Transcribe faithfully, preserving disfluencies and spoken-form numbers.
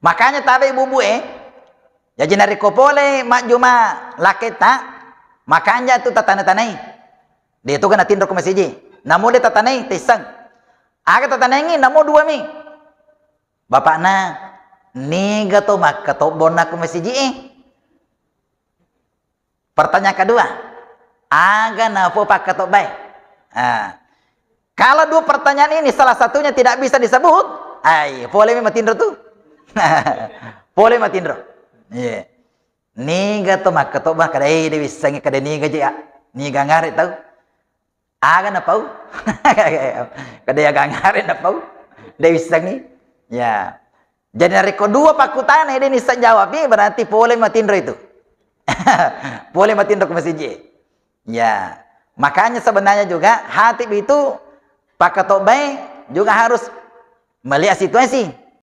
Makanya tabe ibu-ibu e, jaji narekko pole majjuma laketta, makanja tu tatane-tanei. De tu kena tinro ko masiji. Namo de tatanei, tesseng. Aga tatanengi, namo dua mi. Bapakna, niga to makkatobbonna ko masiji e? Pertanyaan kedua, aga napo pakkatobbae? Ah. Kalau dua pertanyaan ini salah satunya tidak bisa disebut, ai, pole mi matinro tu. Pole matinro. Iya. Niga to makkatobba kada, eh, de wissengi kada niga je, ah. Niga ngare tau. Aga napau? Kada aga ngare napau? De wissengi. Ya. Jadi narekko dua pakkutana de nisseng jawab, berarti pole matinro itu. Pole matinro ke masiji. Ya. Makanya sebenarnya juga hatib itu pakkatobbae juga harus melihat situasi.